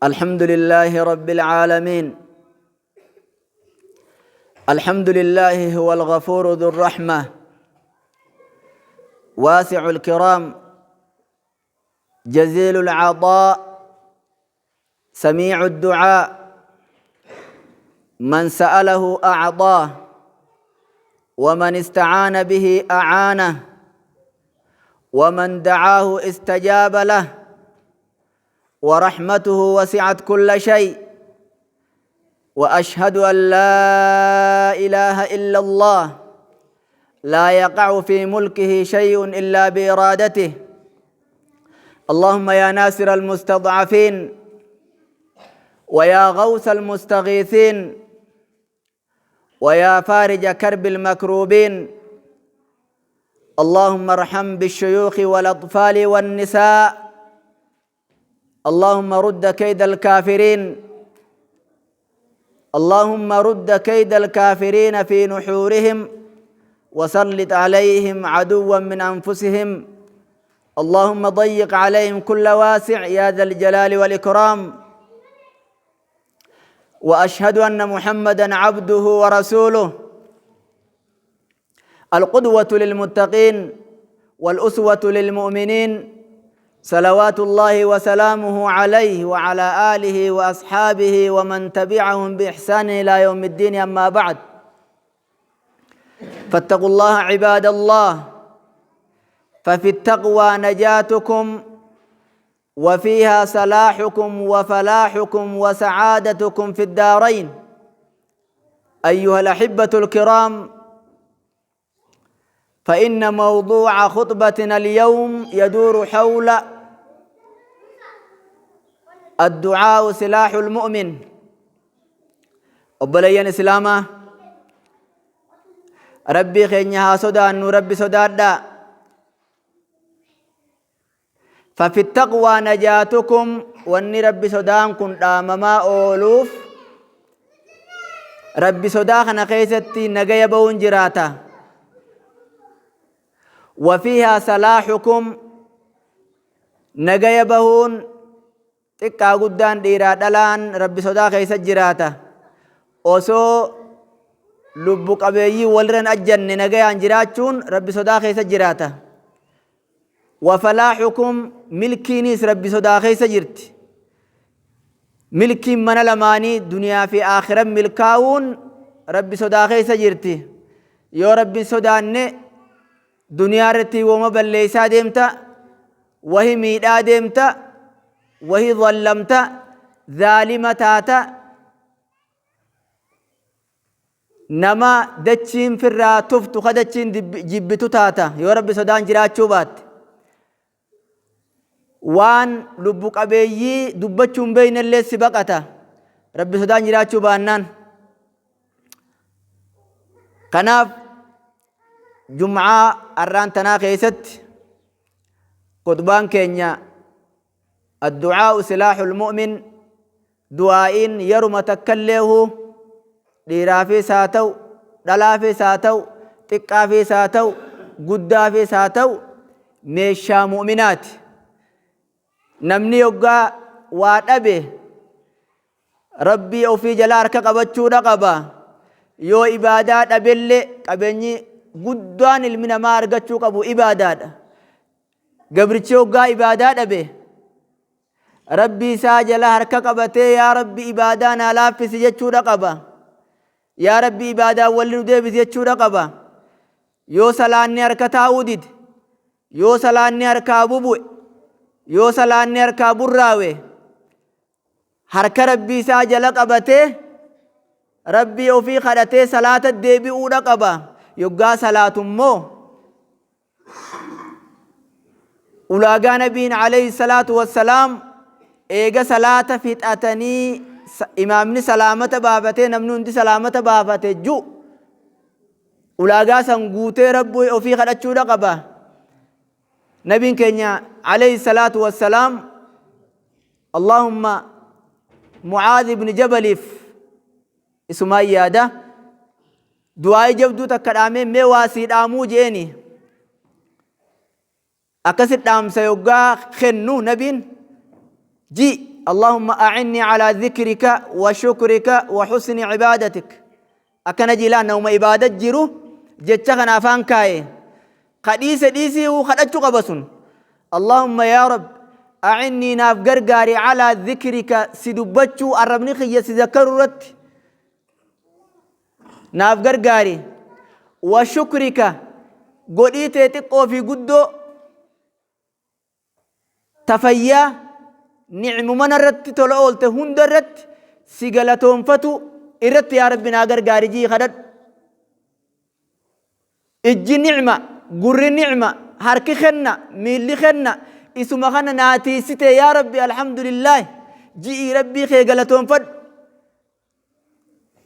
الحمد لله رب العالمين. الحمد لله هو الغفور ذو الرحمة واسع الكرام جزيل العطاء سميع الدعاء، من سأله أعطاه ومن استعان به أعانه ومن دعاه استجاب له، ورحمته وسعت كل شيء. وأشهد أن لا إله إلا الله لا يقع في ملكه شيء إلا بإرادته. اللهم يا ناصر المستضعفين ويا غوث المستغيثين ويا فارج كرب المكروبين، اللهم ارحم بالشيوخ والأطفال والنساء، اللهم رد كيد الكافرين، اللهم رد كيد الكافرين في نحورهم وسلط عليهم عدوا من أنفسهم، اللهم ضيق عليهم كل واسع يا ذا الجلال والإكرام. وأشهد أن محمدا عبده ورسوله القدوة للمتقين والأسوة للمؤمنين، صلوات الله وسلامه عليه وعلى آله وأصحابه ومن تبعهم بإحسان إلى يوم الدين. أما بعد، فاتقوا الله عباد الله، ففي التقوى نجاتكم وفيها صلاحكم وفلاحكم وسعادتكم في الدارين. أيها الأحبة الكرام، فإن موضوع خطبتنا اليوم يدور حول الدعاء سلاح المؤمن. Obboleeyyan Islaamaa, Rabbii keenya haa sodaannu, Rabbi sodaadhaa. Fafi taqwaa najaatukum, wanni Rabbi sodaan kun dhaamamaa ooluuf Rabbi sodaa kana keessatti nagaya ba'uun jiraata. Wafiihaa salaahukum, nagaya bahuun xiqqaa guddaan dhiiraa dhalaan Rabbi sodaa keessa jiraata. Osoo lubbu qabeeyyii walirra hin ajjanne nagayaan jiraachuun Rabbi sodaa keessa jiraata. Wafalaahukum, milkiinis Rabbi sodaa keessa jirti. Milkiin mana lamaanii duniyaa fi aakhiran milkaa'uun Rabbi sodaa keessa jirti. Yoo Rabbi hin sodaanne duniyaa irratti wooma balleessaa deemta, wahi miidhaa deemta, wahi zallamta, zaalima taata, nama dachiin firraa tuftu ka dachiin jibbitu taata yoo Rabbi sodaan jiraachuu baatte. Waan lubbu qabeeyyii dubbachuu hin beeknellee si baqata Rabbi sodaan jiraachuu baannaan. Kanaaf jum'aa arraan tanaa keessatti khutbaan keenya addu'aa'u silaaxul mu'min, du'aa'iin yeruma takkalleehu dhiiraafis haa ta'u dhalaafis haa ta'u xiqqaafis haa ta'u guddaafis haa ta'u meeshaa mu'minaati. Namni yoggaa waa dhabe Rabbii ofii jala harka qabachuudha qaba. Yoo ibaadaa dhabellee qabeenyi guddaan ilmi namaa argachuu qabu ibaadaadha. Gabrichi yoggaa ibaadaa dhabe Rabbii isaa jala harka qabatee yaa Rabbi ibaadaa naa laaffisi jechuudha qaba. Yaa Rabbi ibaadaa walli nu deebisi jechuudha qaba. Yoo salaanni harka taa'uu dide, yoo salaanni harkaa bubu'e, yoo salaanni harkaa burraawe, harka Rabbii isaa jala qabatee Rabbii ofii kadhatee salaata deebi'uudha qaba. Yoggaa salaatu immoo ulaagaa Nabiin alayhi salaatu wassalaam eega salaata fixatanii imaamni salaamata baafatee namni hundi salaamata baafate ju ulaagaa san guutee Rabbii ofii kadhachuudha qaba. Nabiin keenya alayhi salaatu wassalaam Allahumma Mu'aadh ibn Jabaliif isumaan yaada du'aa'ii jabduu takka dhaamee mee waa sii dhaamuu jeeni akkasi dhaamsa yoggaa kennu nabiin ji Allahumma a'innii calaa dhikrika wa shukrika wa husni cibaadatik. Akkana jilaa nama ibaada jiru jecha kana afaan kaaye. Ka dhiise dhiisii kadhachuu qaba sun. Allahumma yaa Rabbi a'innii naaf gargaari calaa dhikrika si dubbachuu arrabni kiyya si zakkaru irratti naaf gargaari wa shukrika godhii tee xiqqoo fi guddoo ta fayyaa ni'muma narratti tola oolte hunda irratti si galatoonfatu irratti yaa Rabbi naa gargaari jii kadhadhu. Ijji ni'ma, gurri ni'ma, harki kenna, miilli kenna, isuma kana naa tiisite yaa Rabbi alhamdulillah ji'ii Rabbii kee galatoonfadhu.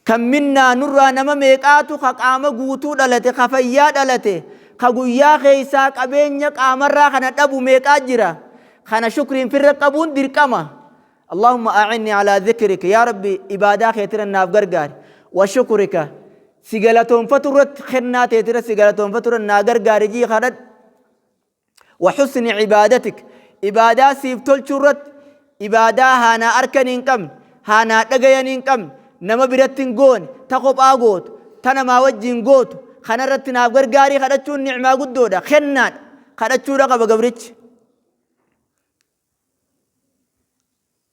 Kan minnaa nurraa nama meeqaatu ka qaama guutuu dhalate, ka fayyaa dhalate, ka guyyaa keessaa qabeenya qaamarraa kana dhabu meeqaa jira. Kana shukriin firra qabuun dirqama. Allahumma a'inni alaa dhikrika yaa Rabbi ibaadaa keetira naaf gargaari. Wa shukrika si galatoonfatu irratti kennaa teetira si galatoonfatu irratti naa gargaari jii kadhadhu. Wa husni cibaadatik ibaadaa siif tolchuu irratti ibaadaa haanaa arkan hin qabne haanaa dhagayan hin qabne nama biratti hin goone ta kophaa gootu ta namaa wajjiin gootu kana irratti naaf gargaarii kadhachuun ni'maa guddoodha kennaadha kadhachuudha qaba gabrichi.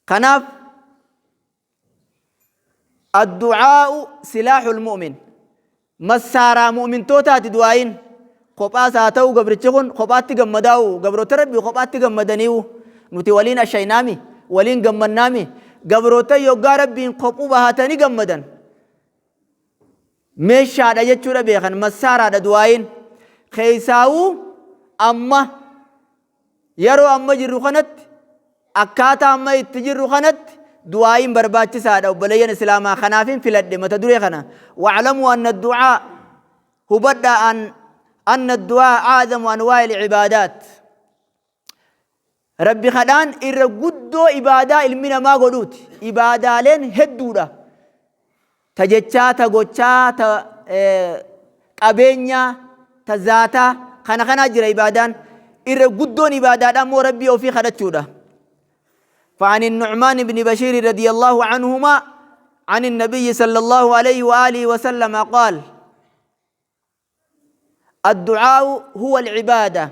Kanaaf Addu'aa'u silaaxul mu'min. Massaaraa mu'mintootaati du'aa'iin. Kophaas haa ta'u gabrichi kun kophaatti gammadaa'u gabroota Rabbii kophaatti gammadanii'u. Nuti waliin ashaynaami waliin gammannaami gabroota yoggaa Rabbiin kophuu bahatanii gammadan. Meeshaadha jechuudha beekan massaaraadha du'aa'iin. Keessaawuu amma Yeroo amma jirru kanatti akkaataa amma itti jirru kanatti du'aa'iin barbaachisaadha obboleeyyan islaamaa kanaafin filadhe mata duree kana wa'lamuu anna du'aa hubadhaa an anna du'aa a'zamu anwaa'il ibaadaat Rabbi kadhaan irra guddoo ibaadaa ilmi namaa godhuuti ibaadaaleen hedduudha ta jechaa, ta gochaa, ta qabeenyaa, ta zaataa kana kanaa jira ibaadaan. Irra guddoon ibaadaadha immoo Rabbii ofii kadhachuudha. فعن النعمان بن بشير رضي الله عنهما عن النبي صلى الله عليه وآله وسلم قال Addu'aa'u huwa al-ibaada.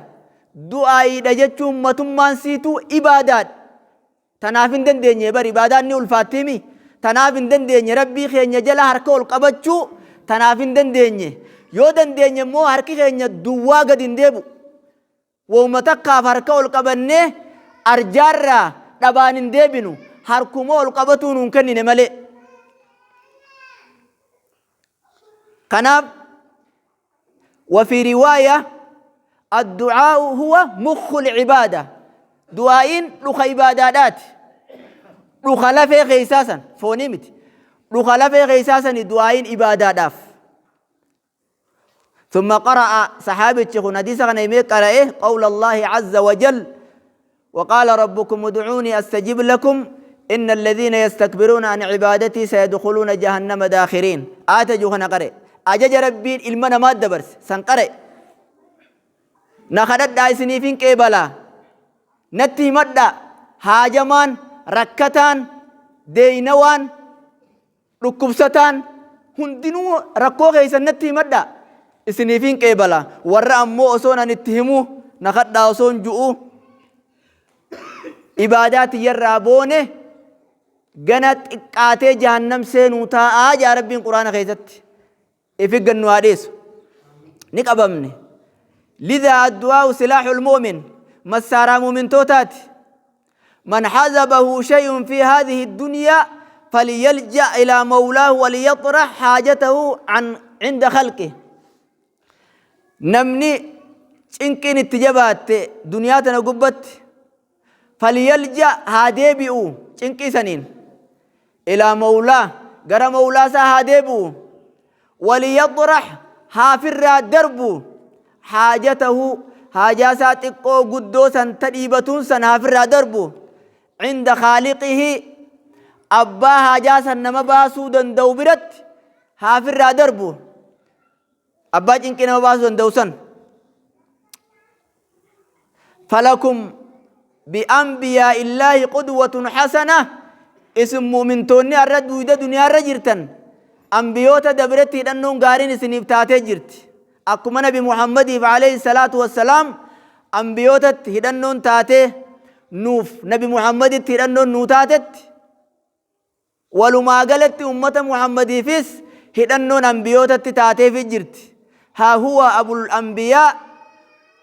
Du'aa'iidha jechuun matummaan siituu ibaadaadha. Tanaaf hin dandeenye bar ibaadaan ni ulfaattiimi. Tanaaf hin dandeenye Rabbii keenya jala harka ol qabachuu tanaaf hin dandeenye. Yoo dandeenye immoo harki keenya duwwaa gadi hin deebi'u. Wahuma takkaaf harka ol qabannee arjaarraa dhabaan hin deebinu harkuma ol qabatuu nuun kennine malee. Kanaaf وفي رواية الدعاء هو مخ العبادة دعائين dhuka ibaadaadhaati dhuka lafee keessaa san foonii miti dhuka lafee keessaa sani du'aa'iin ibaadaadhaaf ثم قرأ صحابي خن حديث خن قرأ قول الله عز وجل وقال ربكم ادعوني أستجب لكم إن الذين يستكبرون عن عبادتي سيدخلون جهنم داخرين آتجو خن قرأ أجج ربي المنا ما دبرس سنقرأ نخدد إسنيفين قبلا Natti himadhaa, haajamaan, rakkataan, deeynawaan, dhukkubsataan hundinuu rakkoo keessan natti himadhaa, isiniifin qeebala. Warra ammoo osoon an itti himuu na kadhaa osoon ju'uu ibaadaa tiyyarraa boone gana xiqqaatee jahannam seenuu taa'aa jaa Rabbiin Qur'aana keessatti. If eeggannu haa dhiisu. Ni qabamne. Lidhaa addu'aa'u silaaxul mu'min. Massaaraa mu'mintootaati. Man hazabahu shay'un fi haadhihi dunyaa falyalja ilaa mawlaahu waliyaxrax haajatahu an cinda khalqi. Namni cinqiin itti jabaatte duniyaa tana gubbatti falyalja haa deebi'u cinqii saniin ilaa mawlaa gara mawlaa isaa haa deebi'u waliyaxrax haa firraa darbu haajatahu haajaa isaa xiqqoo guddoo san ta dhiibatuun san haa firraa darbu cinda khaaliqihi abbaa haajaa san nama baasuu danda'u biratti haa firraa darbu abbaa cinqii nama baasuu danda'u san falakum Bi'anbiyaa illaahi qudwatun hasana. Isin mu'mintoonni har'a duuyda duniyaarra jirtan ambiyoota dabretti hidhannoon gaariin isiniif taatee jirti. Akkuma Nabi Muhammadiif alayhi salaatu wassalaam ambiyootatti hidhannoon taatee nuuf Nabi Muhammaditti hidhannoon nuu taatetti, walumaa galatti ummata Muhammadiifis hidhannoon ambiyootatti taateefi jirti. Haa huwa abul ambiyaa,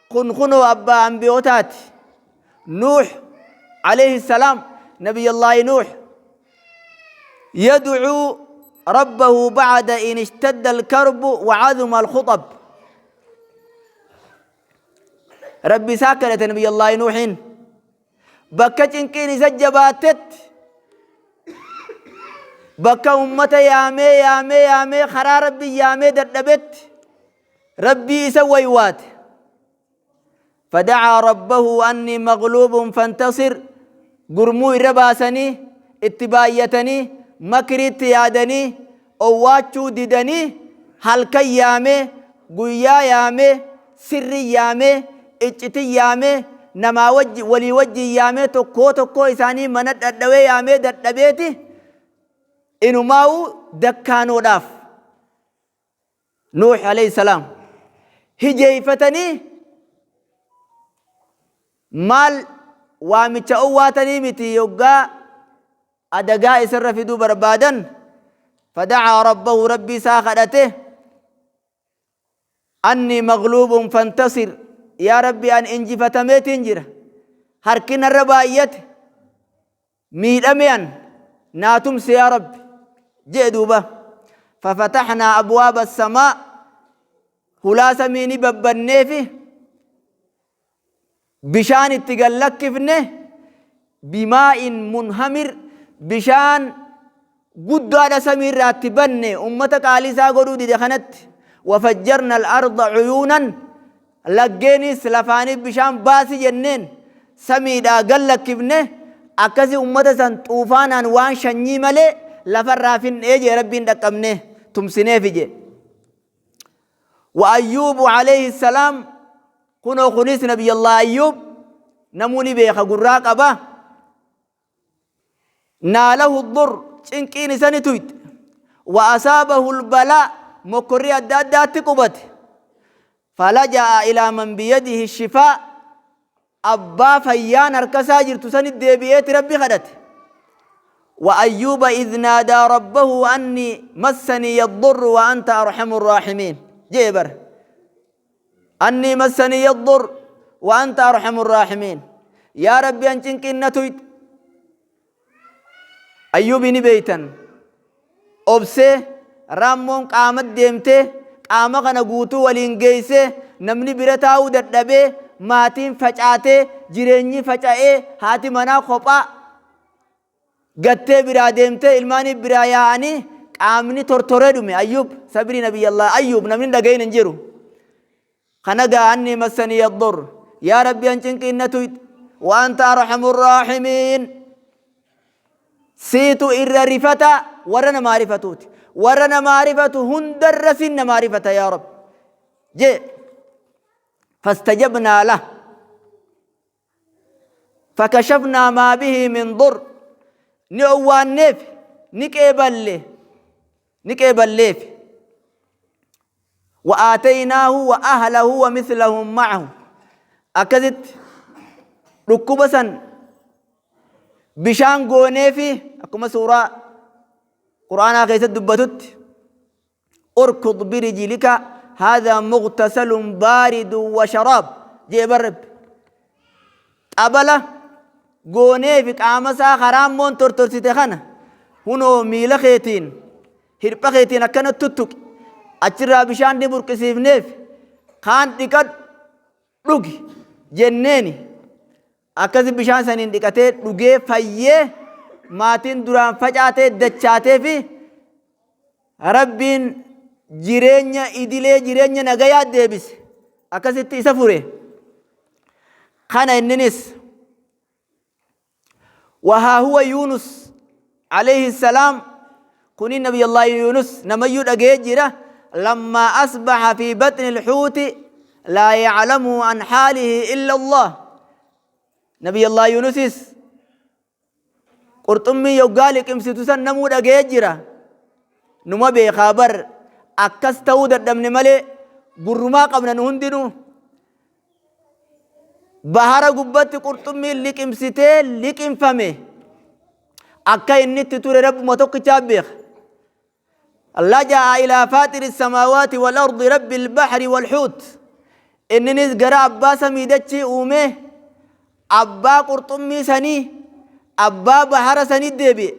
kun kunoo abbaa ambiyootaati. Nuuh alayhi salaam, Nabiyallaahi Nuuh yad'uu rabbahu ba'da in ishtadda al-karbu wa 'azuma al-khutab. Rabbi isaa kadhate Nabiyallaahi Nuuhin bakka cinqiin isa jabaattetti, bakka ummata yaamee yaamee yaamee karaa Rabbi yaamee dadhabetti Rabbii isa waywaate. Fada'aa rabbahu annii maghluubun fantasir. Gurmuu irra baasanii itti baay'atanii makriitti yaadanii owwaachuu didanii, halkan yaamee, guyyaa yaamee, sirri yaamee, iccitin yaamee, namaa wajji walii wajjin yaamee, tokkoo tokkoo isaanii mana dhadhawee yaamee dadhabeeti inumaa'uu dakkaanoodhaaf Nuuh alayhi salaam hijeeyfatanii maal waamicha owwaatanii miti, yoggaa adagaa isarra fiduu barbaadan, fadacaa rabbahu, rabbii isaa kadhate, annii magluubun fantasir, yaa rabbi an injifatameetiin jira, harki narra baay'ate, miidhame, an naa tumsi yaa rabbi je'e. Duuba fafataxnaa abwaaba asamaa, hulaa samii ni babbanneefi, bishaan itti gad lakkifne, bimaa'in munhamir, bishaan guddaadha samii irraa itti banne ummata qaalii isaa godhuu dide kanatti. Wafajjarna al-arda cuyuunan, laggeenis lafaanii bishaan baasi jenneen samiidhaa gad lakkifne. Akkasi ummata san xuufaanaan waan shanyii malee lafarraa finnee jee Rabbiin dhaqqabne tumsineefi jee. Wa Ayyuubu alayhi salaam, kunoo kunis Nabiyallah Ayyuub namuu ni beeka, gurraa qaba. Naalahu dur, cinqiin isa ni tuyxe. Wa asaabahu lbalaa, mokkorri adda addaatti qubate. Falaja'a ilaa man biyadihi shifaa, abbaa fayyaan harka isaa jirtu sanit deebi'eeti Rabbi kadhate. Wa Ayyuuba idh naadaa rabbahu anni massanii yaddurru wa anta arhamu rraahimiin jee bar. Annii massanii yaddur wa anta arhamu rraahimiin, yaa Rabbi an cinqiin na tuyxe. Ayyuubi ni beeytan, obsee raammoon qaama deemtee qaama kana guutuu waliin geessee, namni bira taa'uu dadhabee, maatiin facaatee, jireenyi faca'ee, haati manaa kophaa gattee biraa deemtee, ilmaanii biraa yaa'anii, qaamni tortoree dhume. Ayyuub sabrii Nabiyyallah Ayyuub namni hin dhagahin hin jiru. Kana gaa annii massanii yaddur, yaa Rabbi an cinqiin na tuyxe, wa anta arhamu raahimiin, siitu irra rifata warra namaa rifatuuti, warra namaa rifatu hundarra sin namaa rifata yaa Rabbi jee. Fastajabnaa lah fakashafnaa maa bihi min dur, ni owwaanneef, ni qeeballe, ni qeeballeef. Wa aataynaahu wa ahlahu wa mithlahum ma'ahu, akkasitti dhukkuba san bishaan gooneefi, akkuma suuraa qur'aanaa keessatti dubbatutti, urkud birijlika haadha mughtasalun baaridun wa sharaab jee bar Rabbi. Xabala gooneefi qaama isaa karaa immoon tortorsite kana hunoo miila keetiin hirpha keetiin akkana tuttuqi, achirraa bishaan ni burqisiifneef, kaan dhiqadhu dhugi jenneeni. Akkasi bishaan saniin dhiqatee dhugee fayyee, maatiin duraan facaatee dachaatee fi Rabbiin jireenya idilee, jireenya nagayaa deebise, akkasitti isa fure. Kana inninis wahaa huwa Yuunus alayhi salaam, kuni Nabiyallaahi Yuunus namayyuu dhaga'ee jira. Lammaa asbaha fi baxni alhuuti laa yaclamu an haalihi illa Allah. Nabiyallah Yuunusis qurxummii yoggaa liqimsitu san namuu dhaga'ee jira. Numa beekaa bar, akkas ta'uu dadhabne malee gurrumaa qabna nu hundinuu. Bahara gubbatti qurxummiin liqimsitee liqimfame. Akka inni itti ture Rabbuma tokkichaa beeka. Laja'a ilaa faaxiri samaawaati wal ardi rabbi albahri wal huut. Inninis gara abbaa samii dachii uumee, abbaa qurxummii sanii, abbaa bahara sanii deebi'e.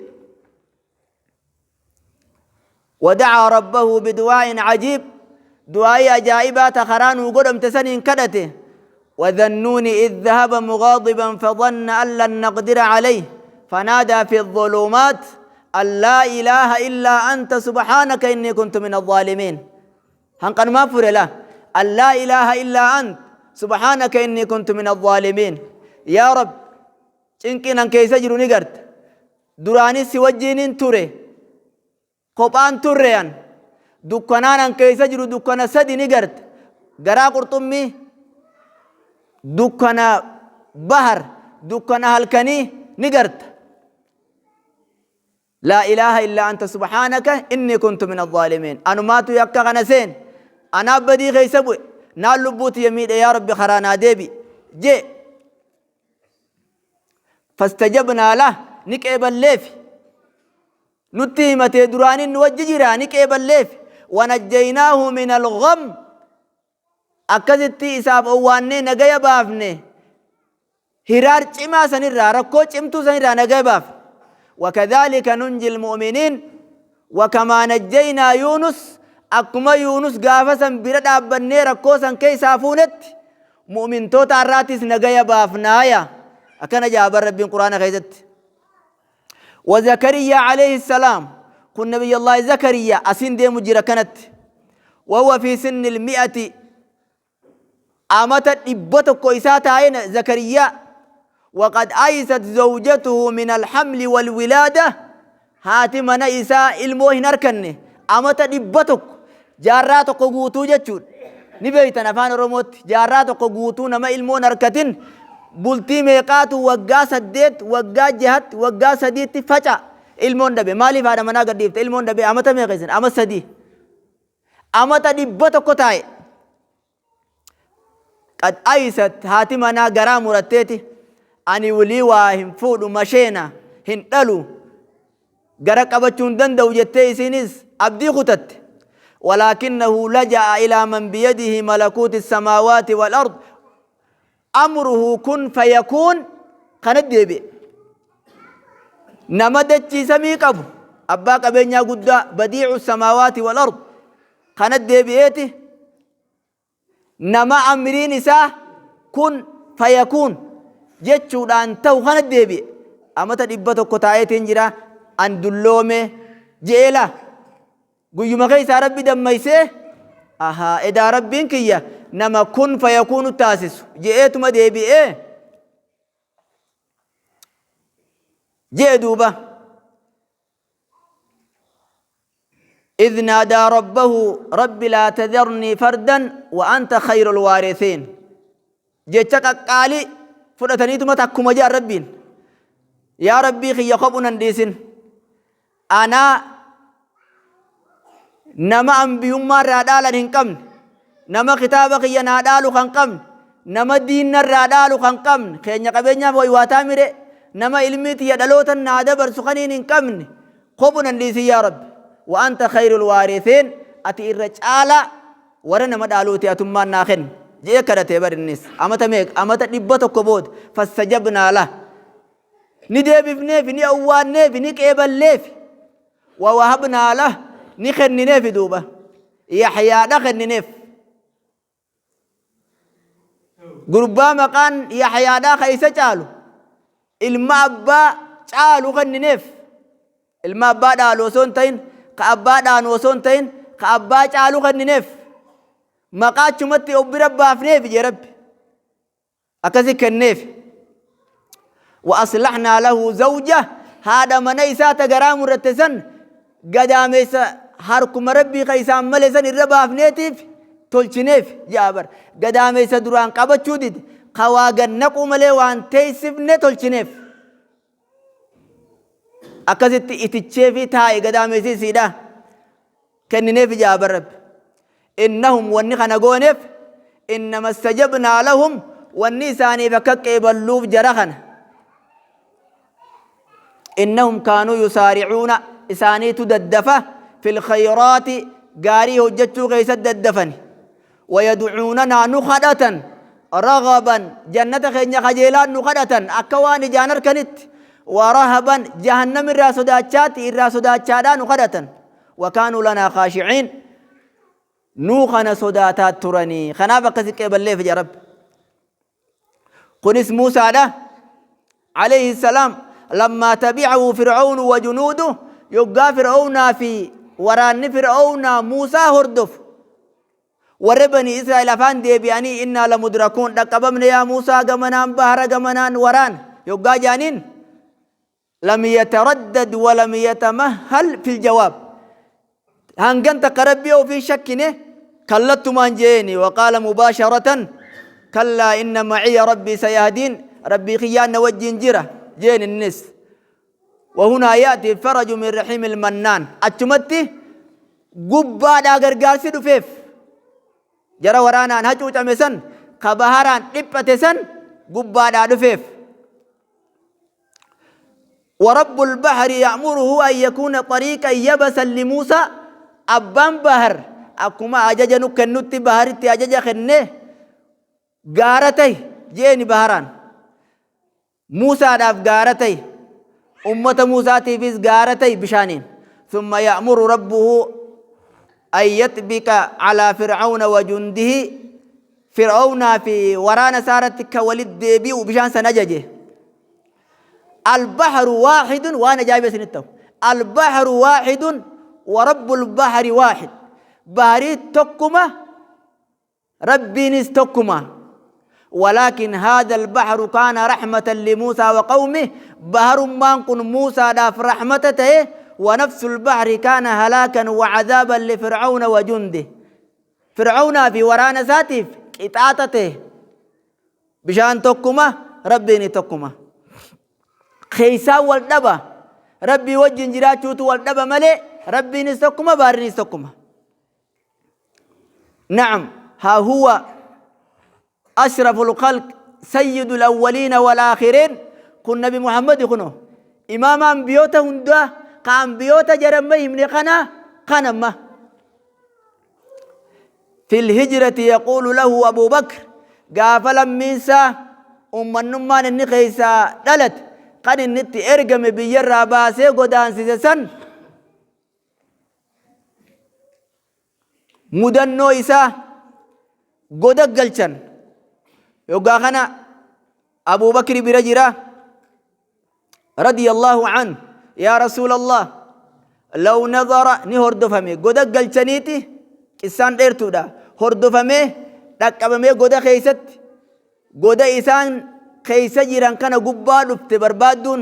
ودعا ربه بدعاء عجيب، دعاء أجائبا تخران وقدم تسنين كدته. وذنون إذ ذهب مغاضبا فظن أن لن نقدر عليه فنادى في الظلمات أن لا إله إلا أنت سبحانك إني كنت من الظالمين. هنقن ما فر له أن لا إله إلا أنت سبحانك إني كنت من الظالمين. يا رب cinqiin an keessa jiru ni garta. Duraanis si wajjiinin ture. Kophaan turre an. Dukkanaan an keessa jiru dukkana sadi ni garta. Garaa qurxummii, dukkana bahar, dukkana halkanii ni garta. Laa ilaaha illaa anta subhaanaka inni kuntu min alzaalimiin. Anumaatu yakka kana seen. Anaa badii keessa bu'e. Naan lubbuu tiyya miidhe, yaa Rabbi karaa naa deebi. Jee. Fastajabnaa lah, ni qeeballeefi. Nutti himatee duraanin nu wajji jira, ni qeeballeefi. Wanajjaynaahu min algham, akkasitti isaaf owwaannee nagaya baafne. Hiraar cimaa sanirraa, rakkoo cimtuu sanirraa nagaya baafne. Wakadhaalika nunji almu'miniin wakamaa najjaynaa Yuunus, akkuma Yuunus gaafa san bira dhaabbannee rakkoo san keessaa fuunetti mu'mintoota har'aatis nagaya baafnaaya. Akkana ja'a bar Rabbiin Qur'aana keessatti. Wa Zakariyaa alayhi salaam, kun Nabiyyallahi Zakariyaa asiin deemu jira kanatti. Wahuwa fi sinni mi'ati, amata 100 isaa taa'ee Zakariyaa. Waqad aysat zawjatuhu min alhamli walwilaada, haati mana isaa ilmoo hin arkanne amata 100, jaarraa tokko guutuu jechuudha. Ni beektan, afaan Oromootti jaarraa tokko guutuu nama ilmoo hin arkatin bultii meeqaatu, waggaa 8, waggaa 6tti, waggaa 3tti faca ilmoon dhabe. Maaliif haadha manaa gadhiifte? Ilmoon dhabe. Amata meeqa isin? Ama 3. Amata 100 taa'e. Qad aysat, haati manaa garaa muratteeti, ani wilii waa hin fuudhu, masheena hin dhalu, gara qabachuu hin danda'u jettee isiinis abdii kutatte. Walaakinnahu laja'a ilaa man biyadihi malakuuti samaawaati wal ard amruhu kun fayakuun. Kana deebi'e. Nama dachii samii qabu, abbaa qabeenyaa guddaa, badiicu samaawaati wal ard kana deebi'eeti, nama amriin isaa kun fayakuun jechuudhaan ta'u kana deebi'e. Amata 100 taa'eetiin jira, an dulloome je'eela. Guyyuma keessaa Rabbi dammaysee, ahaa, edaa Rabbiin kiyya nama kun fayakuunu taasisu je'eetuma deebi'ee je'e duuba. إذ نادى ربه رب لا تذرني فردا وأنت خير الوارثين. Jecha qaqqaalii fudhataniituma takkuma jedhan Rabbiin, yaa Rabbii kiyya, kophu nan dhiisin. Anaa nama ambiyummaa irraa dhaalan hin qabne, nama kitaaba kiyya naa dhaalu kan qabne, nama diinna irraa dhaalu kan qabne, keenya qabeenyaaf waywaataa mire, nama ilmii tiyya dhalootan naa dabarsu kaniin hin qabne, kophu nan dhiisin yaa Rabbi. Wa anta khayrul waarisiin, ati irra caalaa warra nama dhaaluuti, atummaan naa kenni je'ee kadhatee bar. Innis amata meeqa? Amata 100 booda fassajabnaa lah, ni deebifneefi, ni owwaanneefi, ni qeeballeefi. Wa wahabnaa lah, ni kennineefi duuba, Yaxyaadha kennineef, gurbaa maqaan Yaxyaadhaa ka isa caalu, ilma abbaa caalu kennineef. Ilma abbaa dhaalu osoo hin ta'in, ka abbaa dhaanu osoo hin ta'in, ka abbaa caalu kennineef. Maqaa achumatti of bira baafneef jee Rabbi. Akkasi kenneef. Wa aslahnaa lahu zawja, haadha mana isaa ta garaa muratte san gadaameessa harkuma Rabbii ka isaan male san irra baafneetiif tolchineef ja'a bar. Gadaameessa duraan qabachuu dide. Ka waa gad naquu malee waan teessifne tolchineef. Akkasitti iticheefii taa'i gadaamessi isiidha kennineef ja'a bar Rabbi. Innahum wanni kana gooneef innama istajabnaa lahum wanni isaaniif akka qeeballuuf jara kana. Innahum kaanuu yusaari'uuna isaaniitu daddafa fil khayraati gaarii hojjechuu keessatti daddafani. Wayad'uunanaa nu kadhatan ragaban jannata keenya kajeelaan nu kadhatan akka waan ijaan harkanitti warahaban jahannam irraa sodaachaati irraa sodaachaadhaa nu kadhatan wakaanuu lanaa kaashiciin nuu kana sodaataa turanii kanaaf akkasi qeeballeef jedha rabbi. Kunis Muusaadha alayhi salaam lammaa tabi'ahu fir'aunu wa junuudu yoggaa fir'aunaa fi waraanni fir'aunaa Muusaa hordofu warri bani Israa'el afaan deebi'anii innaa lamudrakuun dhaqqabamne yaa Muusaa gamanaan bahara gamanaan waraan yoggaa jaaniin lam yataraddad wa lam yatamahhal fil jawaab hangan takka rabbii ofii shakkine kallattumaan jeeni waqaala mubaasharatan kallaa inna maciya rabbii sayahdiin rabbii kiyyaan na wajjin jira jeen innis وهنا يأتي الفرج من رحيم المنان أتشمتي gubbaadhaa gargaarsi dhufeef jara waraanaan hacuucame san ka baharaan dhiphate san gubbaadhaa dhufeef ورب البحر يأمره أن يكون طريقا يبسا لموسى أبان بحر أكما أجج نكنت بحرتي أجج خنه غارتي جيني بحران موسى داف غارتي أمة موسى تيفيز غارتي بشانين ثم يأمر ربه أن يطبق على فرعون وجنده فرعون في ورانا سارت كولد ديبي وبشان سنججه البحر واحد وانا جايب سنته البحر واحد ورب البحر واحد بحري تكما ربي تكما ولكن هذا البحر كان رحمة لموسى وقومه بحر ما كن موسى داف رحمته ونفس البحر كان هلاكا وعذابا لفرعون وجنده فرعون في ورانا ساتف قطعته بشان تكما ربي تكما خيسا والدبا ربي وجن جراچوت والدبا ملي ربي نستكما بارني نستكما نعم ها هو أشرف الخلق سيد الأولين والآخرين كن نبي محمد كنو إمام أنبيوتا هندا كأنبيوتا جرمي من قنا قنمة في الهجرة يقول له أبو بكر قافلا ميسا أم النمان النخيسا دلت قد النت إرقم بيرا باسي قدان سيسن مدنو إسا goda galchan yoggaa kana Abuu Bakri bira jira radiyallahu an yaa rasuulallah law nadara ni hordofame goda galchaniiti qissaan dheertuudha hordofamee dhaqqabamee goda keeysatti goda isaan keeysa jiran kana gubbaa dhufte barbaadduun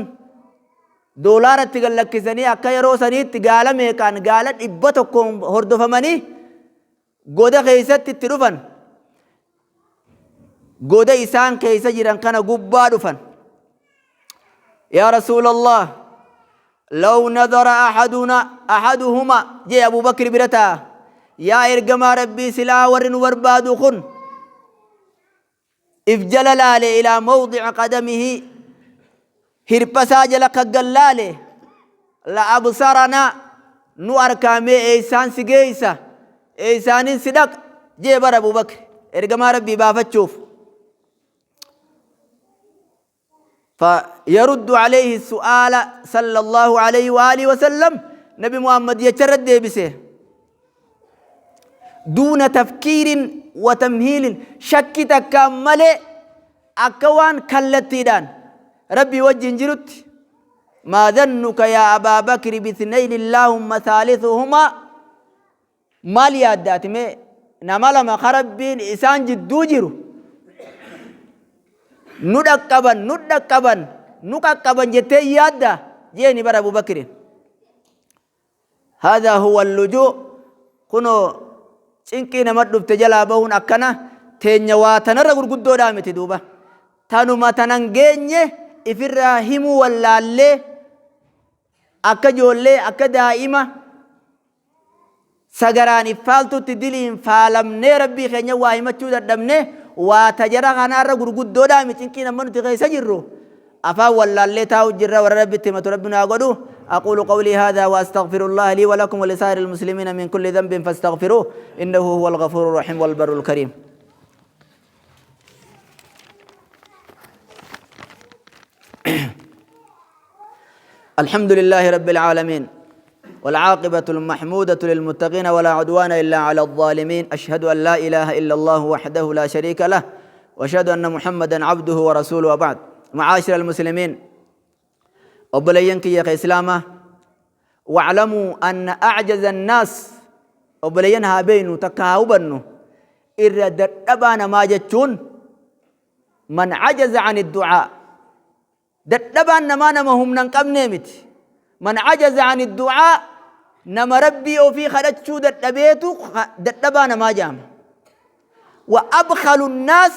doolaaratti gad lakkisanii akka yeroo saniitti gaala meeqaan gaala 100 hordofamanii goda keeysatti itti dhufan goda isaan keeysa jiran kana gubbaa dhufan yaa rasuulallah law nadara ahaduna ahaduhuma jee Abu Bakri bira taa yaa ergamaa rabbii silaa warri nu barbaadu kun if jala laale ilaa mawdica qadamihi hirphasaa jala kaggan laale la absarana nu arkaamee eeysaan si geeysa eeysaanin si dhaq jee bara Abu Bakri ergamaa rabbii baafachuuf فيرد عليه السؤال صلى الله عليه وآله وسلم نبي محمد يتشرد ديبسه دون تفكير وتمهيل شك تكامل أكوان كالتيدان ربي وجه جرت ما ظنك يا أبا بكر باثنين اللهم ثالثهما maal yaadda ati mee nama lama ka Rabbiin isaan jidduu jiru nu dhaqqaban nu dhaqqaban nu qaqqaban jettee yaadda jeeni bara Abu Bakrin. Haadha huwa allujuu kunoo cinqii nama dhufte jalaa bahuun akkana teenya waa tanarra gurguddoodhaa miti duuba. Tanuma tanan geenye ifirraa himuu wallaallee akka ijoollee, akka daa'ima sagaraan iffaaltutti diliin faalamnee Rabbii keenya waa himachuu dadhabne. Waa tajara kanaarra gurguddoodhaa mi cinqiin amma nuti keessa jirru afaan wallaallee taa'u jirra. Warra Rabbitti himatu Rabbi nu haa godhu. أقول قولي هذا وأستغفر الله لي ولكم ولسائر المسلمين من كل ذنب فاستغفروه إنه هو الغفور الرحيم والبر الكريم. الحمد لله رب العالمين، والعاقبة المحمودة للمتقين، ولا عدوان إلا على الظالمين. أشهد أن لا إله إلا الله وحده لا شريك له، وأشهد أن محمدا عبده ورسوله، وبعد. معاشر المسلمين، obboleeyyan kiyya ka islaamaa، واعلموا أن أعجز الناس، obboleeyyan haa beeynu, takka haa hubannu, irra dadhabaa namaa jechuun من عجز عن الدعاء. Dadhabaan namaa nama humna hin qabnee miti. من عجز عن الدعاء, nama Rabbii ofii kadhachuu dadhabeetu dadhabaa namaa jaama. وأبخل الناس,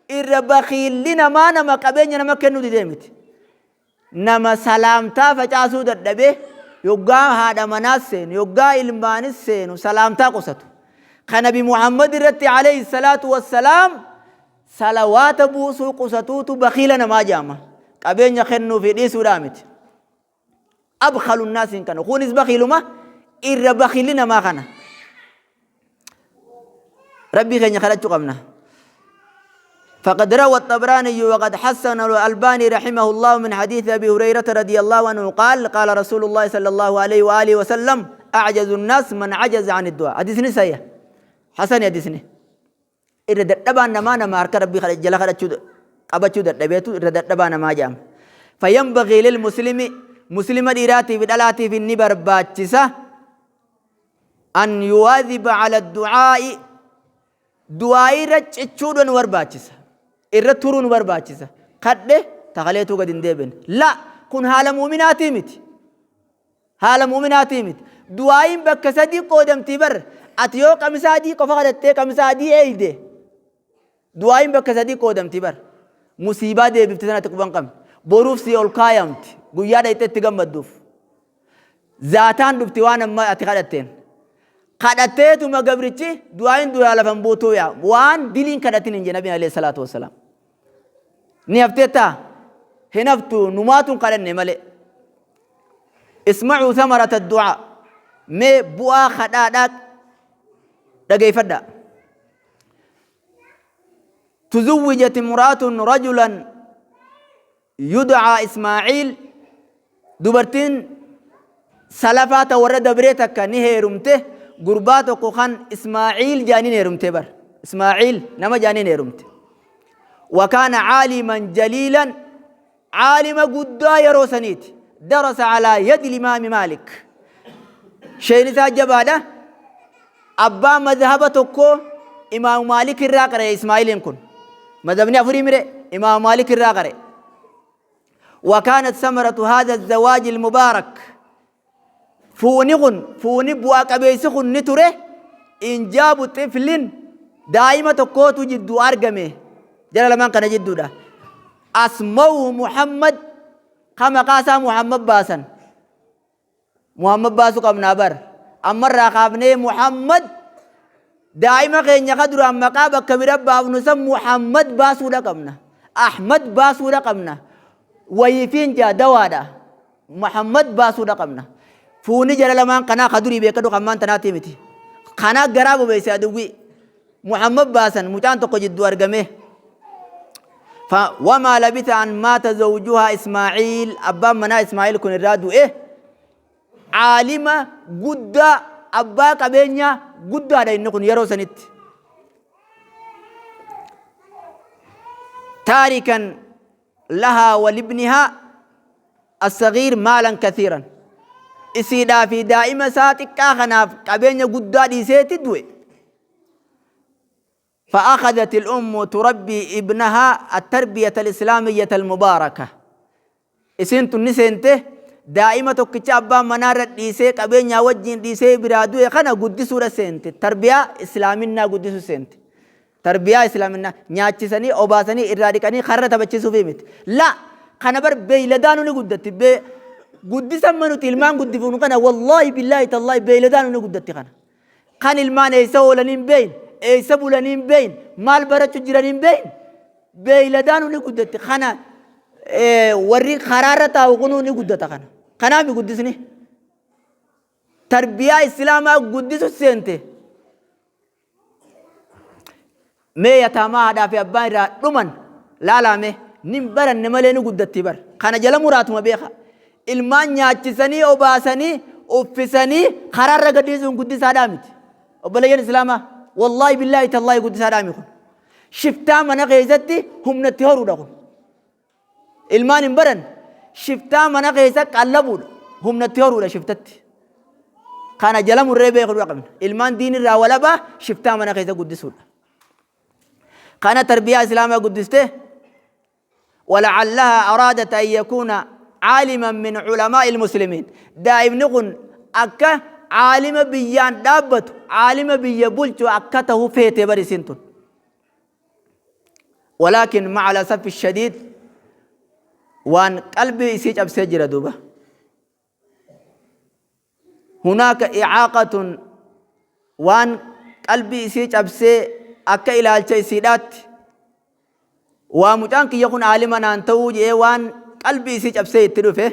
irra bakiilli namaa nama qabeenya nama kennuu didee miti, nama salaamtaa facaasuu dadhabee yoggaa haadha manaas seenu, yoggaa ilmaanis seenu salaamtaa qusatu. Ka Nabi Muhammad irratti عليه الصلاة والسلام salawaata buusuu qusatuutu bakiila namaa jaama, qabeenya kennuu fi dhiisuudhaa miti. أبخل الناس kana kunis bakiiluma, irra bakiilli namaa kana. Rabbii keenya kadhachuu qabna. فقد روى الطبراني وقد حسن الألباني رحمه الله من حديث أبي هريرة رضي الله عنه قال: قال رسول الله صلى الله عليه وآله وسلم: أعجز الناس من عجز عن الدعاء. حديث نسية حسن حديثني. Irra dadhabaan namaa nama harka Rabbii jala kadhachuu qabachuu dadhabeetu irra dadhabaa namaa jedhama. فينبغي للمسلم, muslima dhiiraatii fi dhalaatiif inni barbaachisa, أن يواظب على الدعاء, du'aa'ii irra cichuudhaan nu barbaachisa, irra turuu nu barbaachisa. Kadhe takaleetuu gad hin deebine la, kun haala muuminaatii miti, haala muuminaatii miti. Du'aa'iin bakka sadii qoodamtii bar. Ati yoo qamisa adii qofa kadhattee qamisa adii eeyde, du'aa'iin bakka sadii qoodamtii bar. Musiibaa deebifte sanatti quban qabne boruuf si ol kaayamti, guyyaa dhayxee itti gammadduuf zaataan dhufti. Waan amma ati kadhatteen kadhatteetuma gabrichi du'aa'iin duraa lafan buutuu yaa waan diliin kadhatin hin jee Nabiin عليه الصلاة والسلام. Ni hafteettaa hin haftu, numaatuun kadhanne malee. اسمعوا ثمرة الدعاء, mee bu'aa kadhaadhaa dhageeffadhaa. تزوجت امرأة رجلا يدعى إسماعيل. Dubartiin salafaa ta warra dabree takka ni heerumte gurbaa tokko kan Ismaaciil jaaniin heerumte bar. Ismaaciil nama jaaniin heerumte. وكان عالما جليلا, عالم guddaa yeroo saniiti. درس على يد الإمام مالك. Sheen isaa jabaadha. Abbaa mazhaba tokko Imaam Maalik irraa qara'e Ismaa'iiliin kun. Mazhabni afurii mire, Imaam Maalik irraa qara'e. وكانت ثمرة هذا الزواج المبارك, fuuni kun, fuuni bu'aa qabeessi kun ni ture, إنجاب طفل, daa'ima tokkootu jidduu argame jara lamaan kana jidduudha. أسموه محمد, ka maqaa isaa Muhammad baasan. Muhammad baasuu qabnaa bar. Ammarraa kaafnee Muhammad daa'ima keenya ka duraan maqaa bakka bira baafnu san Muhammad baasuudha qabna, Ahmad baasuudha qabna. Wayifiin jaa dawaadha. Muhammad baasuudha qabna. Fuuni jara lamaan kanaa ka durii beekadhu, kan maan tanaatii miti. Kanaa garaa bobeesse aduwwi. Muhammad baasan, mucaan tokko jidduu argame. وما لبث أن مات زوجها إسماعيل. Abbaan manaa Ismaa'iil kun irraa du'e. Caalima guddaa, abbaa qabeenyaa guddaadha inni kun yeroo sanitti. تاركا لها ولابنها الصغير مالا كثيرا. Isiidhaa fi daa'ima isaa xiqqaa kanaaf qabeenya guddaa dhiiseeti du'e. فأخذت الأم تربي ابنها التربية الإسلامية المباركة. Isiin tun ni seente daa'ima tokkicha abbaan manaarra dhiisee, qabeenyaa wajjin dhiisee biraa du'e kana guddisuudha seente. Tarbiyaa islaaminaa guddisuu seente. Tarbiyaa islaaminaa nyaachisanii, obaasanii, irraa dhiqanii karra taphachiisuufii miti. La kana bar beeyladaanu ni guddatti. Guddisa amma nuti ilmaan guddifnu kana wallaahi billaahi tallaahi beeyladaanu ni guddatti kana. Kan ilmaan eessa oolanii hin beeyin, eessa bulanii hin beeyin, maal barachuu jiranii hin beeyin, beeyladaanu ni guddatti. Kana warri karaarra taa'u kunuu ni guddata kana. Kanaafi guddisni. Tarbiyaa islaamaa guddisu seente. Mee yataamaa haadhaa fi abbaan irraa dhuman laalaa mee nin baranne malee ni guddatti bar. Kana jala muraatuma beeka. Ilmaan nyaachisanii obaasanii uffisanii karaarra gadhiisuun guddisaadhaa miti. Obboleeyyan islaamaa wallaahi billaahi tallaahi guddisaadhaa miti kun. Shiftaa mana keessatti humnatti horuudha kun. Ilmaan hin baran shiftaa mana keessa qallabuudha. Humnatti horuudha shiftatti. Kana jala murree beekuu qabna. Ilmaan diinirraa walabaa shiftaa mana keessa guddisuudha. Kana tarbiyaa islaamaa guddiste ولعلها أرادت أن يكون عالما من علماء المسلمين دائمني كن أكا عالم بيان دابت عالم بي بلچو أكته فيتي برسنتون Walaakin maca al-asafi shadiid waan qalbii isii cabsee jira duuba. Hunaaka icaaqatun waan qalbii isii cabsee akka ilaalcha isiidhaatti waa mucaan kiyya kun aalima naan ta'uu jedhee waan qalbii isii cabsee itti dhufe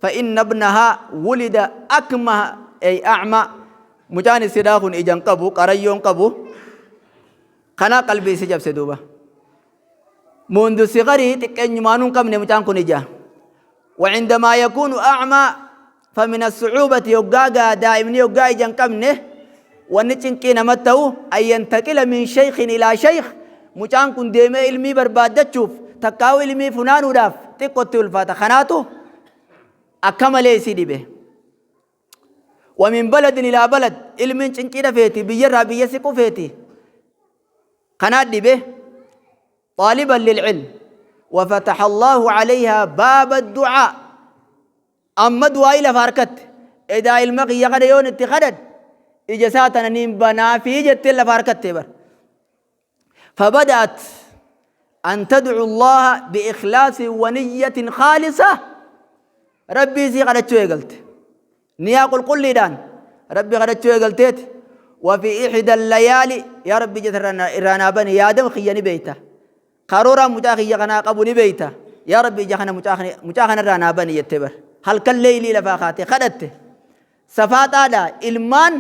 fa inna ibnahaa wulida akmaha ay a'ma mucaan isiidhaa kun ija hin qabu qarayyoo hin qabu Kanaa qalbii isii cabse duuba. Mundu sigarii xiqqeenyumaanuu hin qabne mucaan kun ija. Wacindamaa yakuunu acmaa famina sucuubati yoggaa gaa daa'imni yoggaa ija hin qabne wanni cinqii namatti ta'u an yantaqila min sheykhin ilaa sheykh mucaan kun deemee ilmii barbaaddachuuf takkaa'u ilmii funaanuudhaaf xiqqotti ulfaata. Kanaatu akka malee isii dhibe. Wa min baladin ilaa balad ilmiin cinqiidha feeti biyyarraa biyya siqu feeti. Kanaa dhibe xaaliban lilcilm وفتح الله عليها باب الدعاء أما دعاء lafa harkatte edaa ilma kiyya kana yoon itti kadhadhe ija isaa tana niin banaa fi jettee lafa harkatte bar. فبدأت أن تدعو الله بإخلاص ونية خالصة ربي سي قدتشو إيقلت نيا قل قل لدان ربي قدتشو إيقلتيت وفي إحدى الليالي يا ربي جت إرانا بني يا دم خياني بيته قرورا متاخي يغنا قبني بيته يا ربي جخنا متاخنا رانا بني يتبر هل كل ليلي لفاخاتي خدت سفاتا إلمان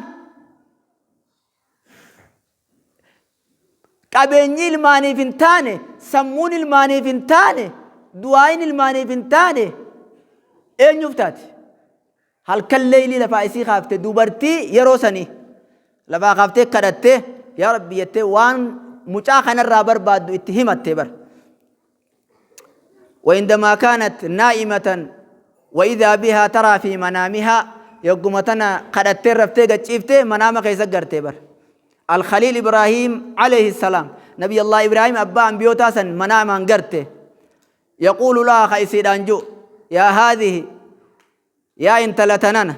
Qabeenyi ilmaaniif hin taane, sammuun ilmaaniif hin taane, du'aayin ilmaaniif hin taane eenyuuf taati? Halkan leeylii lafaa isii kaafte dubartii yeroo sanii lafaa kaaftee kadhattee yaa Rabbi jettee waan mucaa kanarraa barbaaddu itti himatte bar. وعندما كانت نائمة وإذا بها ترى في منامها يقوم تنا قدت رفتي قد منام كيس قرتي بر الخليل إبراهيم عليه السلام نبي الله إبراهيم أبا أنبيوتا سن مناما قرتي يقول لها خيسيد أنجو يا هذه يا انت لتنن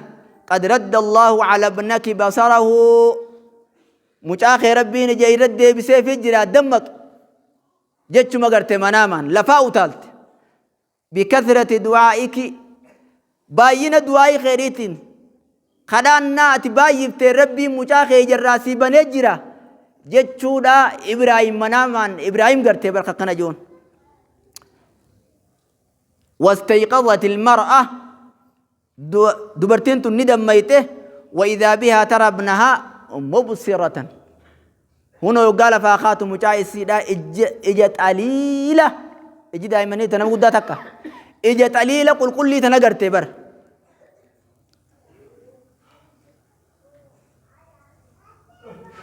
قد رد الله على ابنك بصره مجاخي ربي نجي رد بسيف يجرى دمك jechuma garte manaamaan lafaa utaalte bikathrati du'aa'iki baay'ina du'aa'ii keetiitiin kadhaannaa ati baay'iftee rabbiin mucaa kee ijarraa sii banee jira jechuudha Ibraahim manaamaan Ibraahim gartee barka akkana joon. واستيقظت المرأة dubartiin tun ni dammayxe وإذا بها ترى ابنها مبصرة hunoo yoggaa lafaa kaatu mucaa isiidhaa ija xaliila iji daa'immanii tana guddaa takka ija xaliila qulqullii tana gartee bara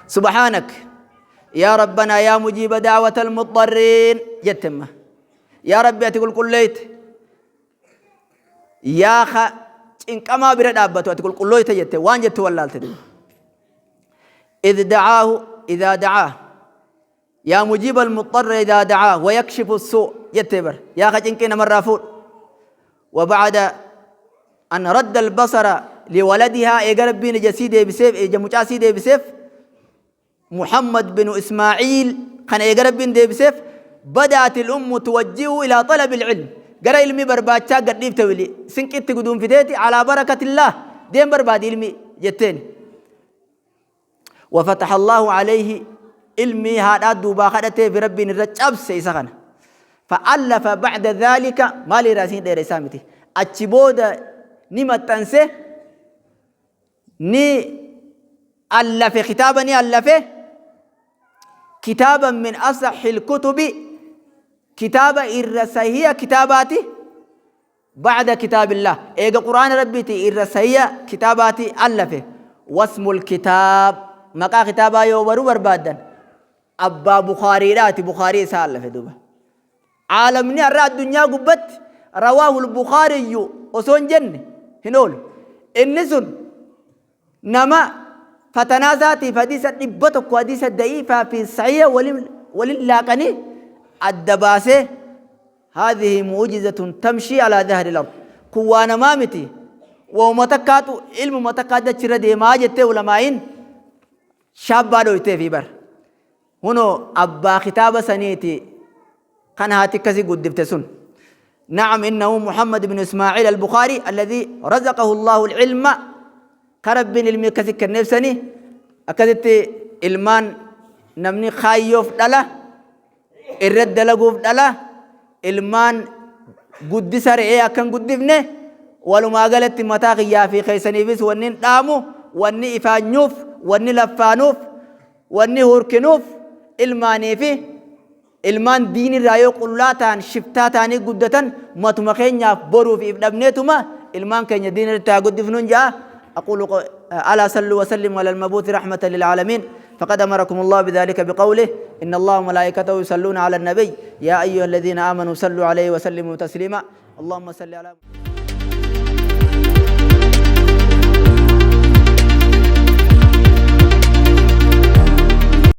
سبحانك يا ربنا يا مجيب دعوة المضطرين جتما يا ربي أتقول قليت Yaa ka cinqamaa bira dhaabbatu ati qulqullooyta jette waan jettu wallaalte duuba. Idh da'aahu idhaa da'aa yaa mujiiba almuxxarra idhaa da'aa wa yakshifu suu jettee bar yaa ka cinqii namarraa fuudhu. Wa ba'ada an radda albasara liwaladihaa eega rabbiin ija sii deebiseef ija mucaa sii deebiseef Muhammad binu Ismaa'iil Kana eega Rabbiin deebiseef بدأت الأم توجهه إلى طلب العلم. Gara ilmi barbaachaa gadhiifte wili sinqitti guduunfiteeti على بركة الله deem barbaadi ilmi jetteen. وفتح الله عليه ilmi haadhaa duubaa kadhatee fi Rabbiin irra cabse isa kana. فألف بعد ذلك maal irraa isin dheere isaa miti. Achi booda ni maxxanse, ni allafe, kitaaba ni allafe, كتابا من أصح الكتب, kitaaba irra sahiya kitaabaati بعد كتاب الله, eega qur'aana rabbiiti irra sahiya kitaabaati allafe. واسم الكتاب, maqaa kitaabaa yoo baruu barbaaddan, abbaa Bukaariidhaati, Bukaarii isaa allafe. Duuba caalamni har'a addunyaa gubbatti رواه البخاري osoo hin jenne hin oolu. Inni sun nama fatanaa isaatiif hadiisa 100, hadiisa da'iifaa fi sahiya walin laaqanii adda baasee. هذه معجزة تمشي على ظهر الأرض. Kun waa namaa miti, wauma takkaatu ilmuma takkaa dachirra deemaa jettee ulamaa'iin shaabbaa dhoytee fi bar hunoo abbaa kitaaba saniiti kan haati akkasii guddifte sun. نعم, إنه محمد بن إسماعيل البخاري الذي رزقه الله العلم. كرب ilmi akkasii kenneef sani. Akkasitti ilmaan namni kaayyoof dhala, irratti dalaguuf dhala. Ilmaan guddisa re'ee akkan guddifne. Walumaa galatti mataa kiyyaa fi keessaniifis wanni dhaamu, wanni ifaanyuuf, wanni laffaanuuf, wanni hurkinuuf ilmaanii fi ilmaan diinirraa yoo qullaa ta'an, shiftaa ta'anii guddatan, matuma keenyaaf boruuf if dhabneetuma ilmaan keenya diinirratti haa guddifnuun ja'a. أقول ألا صلوا وسلموا على المبعوث رحمة للعالمين، فقد أمركم الله بذلك بقوله: إن الله وملائكته يصلون على النبي يا أيها الذين آمنوا صلوا عليه وسلموا تسليما. اللهم صل على